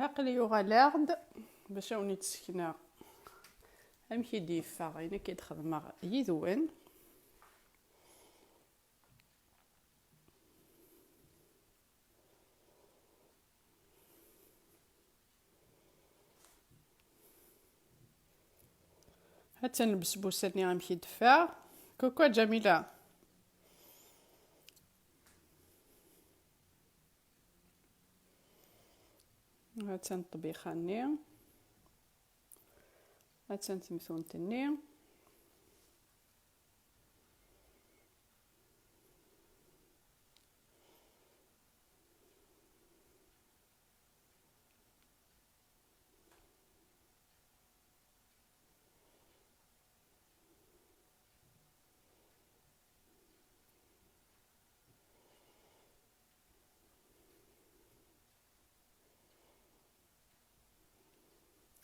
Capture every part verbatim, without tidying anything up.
Aql-i uɣaleɣ-d bac ad wen-id-sekneɣ amek i d-yeffeɣ ayen akka i d-xedmeɣ yid-wen. Hattan lbesbusa-nni amek i d-teffeɣ. Coucou a Ǧamila. Hattan ṭṭbixa-nni. Hattan temtunt-nni.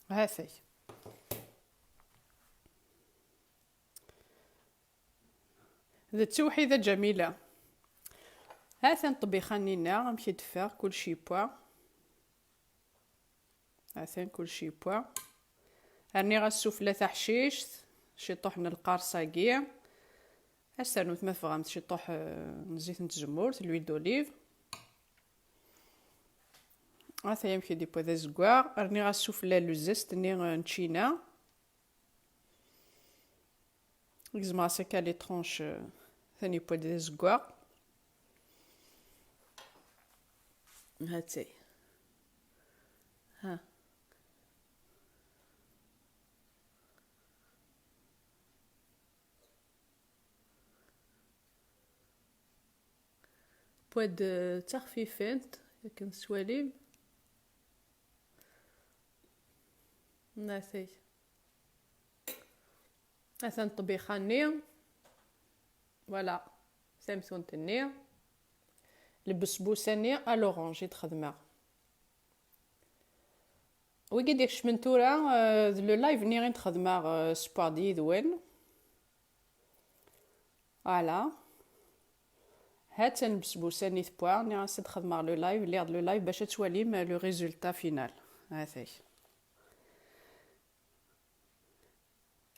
Ha-t-ay. D ttewḥida Ǧamila. Ha-t-an ṭṭbixa-nni-nneɣ, amek i d-teffeɣ, kullec yewwa. Ha-t-an kullec yewwa. Rniɣ-as sufella taḥcict, ciṭuḥ n lqers-agi. Ad s-ternumt ma tebɣamt ciṭuḥ, eh, n zzit n tzemmurt, l'huile d'olive. Ha-t-ay amek i d-yewwa d azeggaɣ. Rniɣ-as sufella le zeste-nni, eh, n ččina. Gezmeɣ-as akka les tranches, euh, atan yewwa-d d azeggaɣ. Ha-t-ay. Ha. Wwad, eh, d taxfifant, akken tettwalim. Ha-t-ay. Atan ṭṭbixa-nni. Voilà. Tamtunt-nni. Lbesbusa-nni à l'orange i d-xedmeɣ. Wigi d-ikecmen tura, euh, d le live-nni i d-xedmeɣ, euh, sewweɣ-d yid-wen. Voilà. Ha-tt-an lbesbusa-nni tewwa, nniɣ-as ad xedmeɣ le live, lliɣ-d le live bac ad twalim, euh, le résultat final. Ha-t-ay.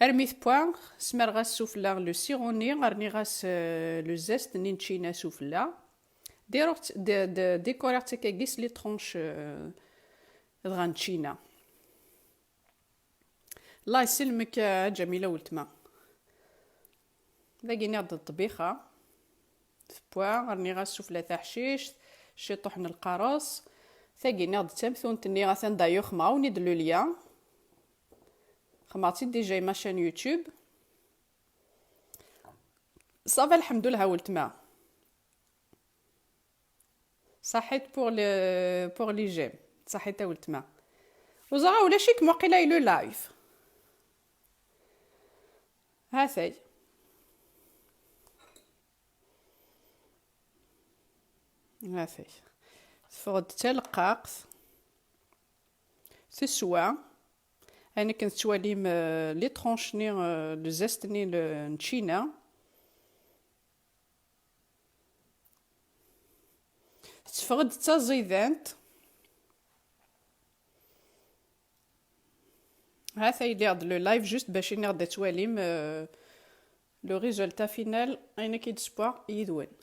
Armi tewwa, smerɣ-as sufella le sirop-nni, rniɣ-as, euh, le zeste-nni n ččina sufella. Diruɣ-tt, d, d, décoriɣ-tt akkagi s les tranches, euh, dɣa n ččina. Allah yesselmek a Ǧamila weltma. Dagi nniɣ-d ṭṭbixa. Tewwa, rniɣ-as sufella taḥcict, ciṭuḥ n lqareṣ. Tagi nniɣ-d d tamtunt-nni, atan d'ailleurs xemɣ-awen-id le lien. Xemɣ-tt-id déjà i ma chaîne YouTube. Ça va, lḥemdullah a weltma. Saḥit pour le, pour les j'aime. Saḥit a weltma. Uẓeɣ ulac-ikem waqila i le live. Ha-t-ay. Ha-t-ay. Teffeɣ-d d taleqqaqt. Teswa. Ayen akken tettwalim, euh, les tranches-nni, euh, le zeste-nni, le, n ččina. Tetteffeɣ-d d taẓidant. Ha-t-ay lliɣ-d le live juste bac iniɣ-d ad twalim, euh, le résultat final, ayen akka i d-sewweɣ yid-wen.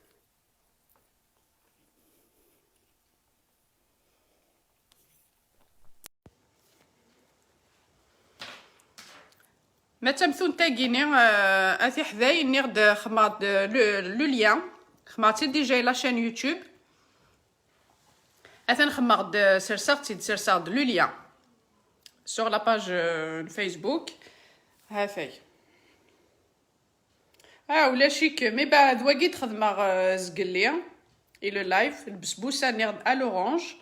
Ma d tamtunt-agi-ni, euh, a tiḥday, nniɣ-d xemmeɣ-d le, le lien, xemmeɣ-tt-id déjà i la chaîne YouTube. Atan xemmeɣ-d, serseɣ-tt-id, serseɣ-d le lien sur la page, euh, Facebook. Ha-t-ay. Ah, ulac-ikem. Ibeɛd wagi d-xedmeɣ, euh, zgelli, i le live, lbesbusa nniɣ-d à l'orange.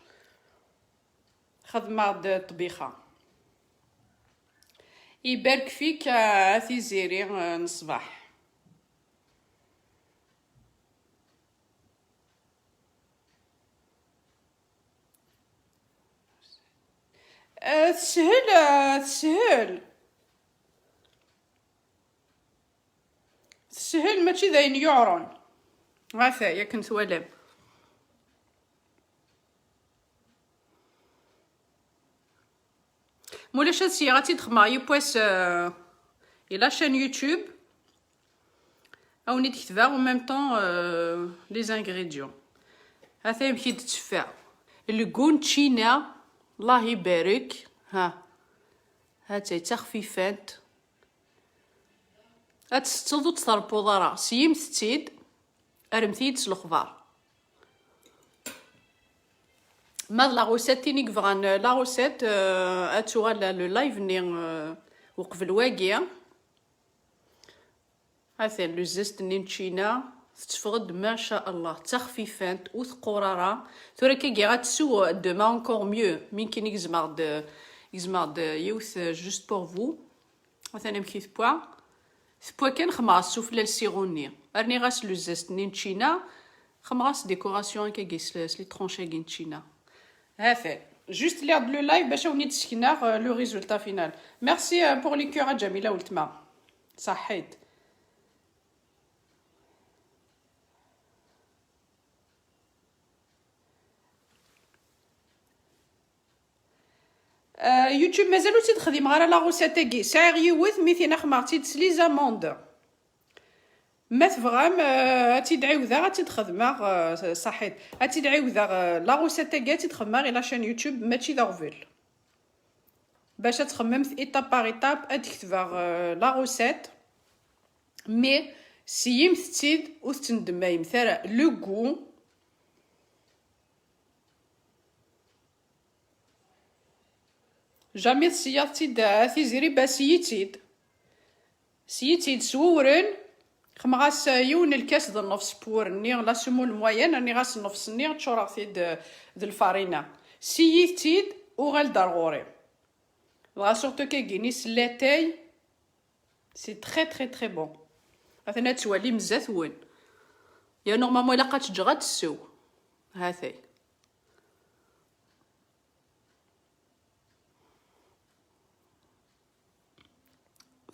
Xedmeɣ-d ṭṭbixa. Ibarek fik, euh, a Tiziri, euh, n ṣṣbeḥ. Euh, teshel, euh, teshel. Teshel, mačči d ayen yuɛren. Ha-t-ay, akken twalam. Mulac ad syiɣ ad tt-id-xemmeɣ yiwwas, euh, i la chaîne YouTube. Ad wen-id-ketbeɣ en même temps, euh, les ingrédients. Hata amek i d-teffeɣ. Lgun ččina, Allah ibarek. Ha. Hata d taxfifant. Ad tt-tetteḍ ur tt-trebbuḍ ara. Syimt-tt-id, rremt-iyi-d s lexbar. Ma d la recette, tin i yebɣan la recette, euh, ad tuɣal le live-nni, euh, uqbel wagi. Atan le zeste-nni n ččina, tetteffeɣ-d ma sha Allah, d taxfifant, ur teqqur ara. Tura akka giɣ ad tsew, demain encore mieux. Minkin i gezmeɣ-d, gezmeɣ-d yiwet, euh, juste pour vous. Atan amek i tewwa. Tewwa kan, xemmeɣ-as sufella n lsiɣu-nni. Rniɣ-as le zeste-nni n ččina. Xemmeɣ-as décoration akkagi s, s les tranches-agi n ččina. Hatan. Juste lliɣ-d le live bac ad wen-id-sekneɣ, euh, le résultat final. Merci, euh, pour les cœurs, a Jamila weltma. Saḥit. Euh, YouTube mazal ur tt-id-xdimeɣ ara la recette-agi. Sɛiɣ yiwet, mi tin xemmeɣ-tt-id s les amandes. Ma tebɣam, euh, ad tt-id-ɛiwdeɣ, ad tt-id-xedmeɣ, euh, saḥit. Ad tt-id-ɛiwdeɣ, euh, la recette-agi ad tt-id-xedmeɣ i la chaîne YouTube, mačči d aɣbel. Bac ad txemmemt étape par étape, ad d-ketbeɣ, euh, la recette. Mais syimt-tt-id, ur tettendemmayemt ara. Le goût. Jamais tessyaḍ-tt-id a Tiziri, bah, syi-tt-id. Syi-tt-id s wewren, xemmeɣ-as yiwen lkas d nnefs n wewren-nni, la semoule moyenne, rniɣ-as nnefs-nni, ččureɣ-t-id d lfarina. Syi-tt-id, uɣal-d ar ɣur-i. Dɣa surtout kagini s latay, c'est très, très, très bon. Atan ad twalim zdat-wen. Ya normalement ilaq ad tt-ǧǧeɣ ad tessew. Hatay.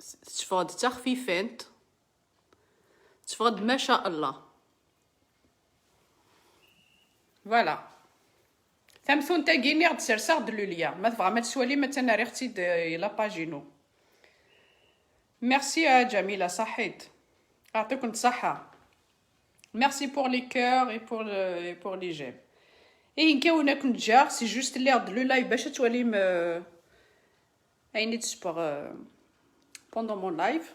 Tetteffeɣ-d d taxfifant. Tetteffeɣ-d ma sha Allah. Voilà. Tamtunt-agi nniɣ-d serseɣ-d lulya. Ma tebɣam ad tt-twalim, attan rriɣ-tt-id, euh, i la page-inu. Merci a Jamila, saḥit. Aɛṭiken ṣṣeḥḥa. Merci pour les cœurs et pour le, et pour les j'aime. Ihi nekk-awen ad ken-ǧǧeɣ, c'est juste lliɣ-d le live bac ad twalim, euh, ayen i d-ssewweɣ, euh, pendant mon live.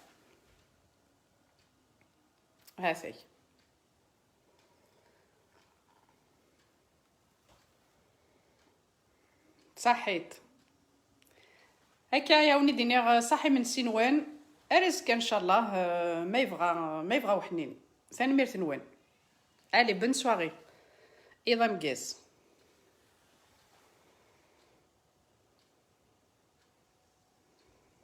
Hatay. Saḥit. Akka, ad wen-id-iniɣ, euh, saḥ imensi-nwen. Ar azekka, ncallah, euh, ma yebɣa, ma yebɣa uḥnin. Tanemmirt-nwen. Allez, bonne soirée. Iḍ ameggaz.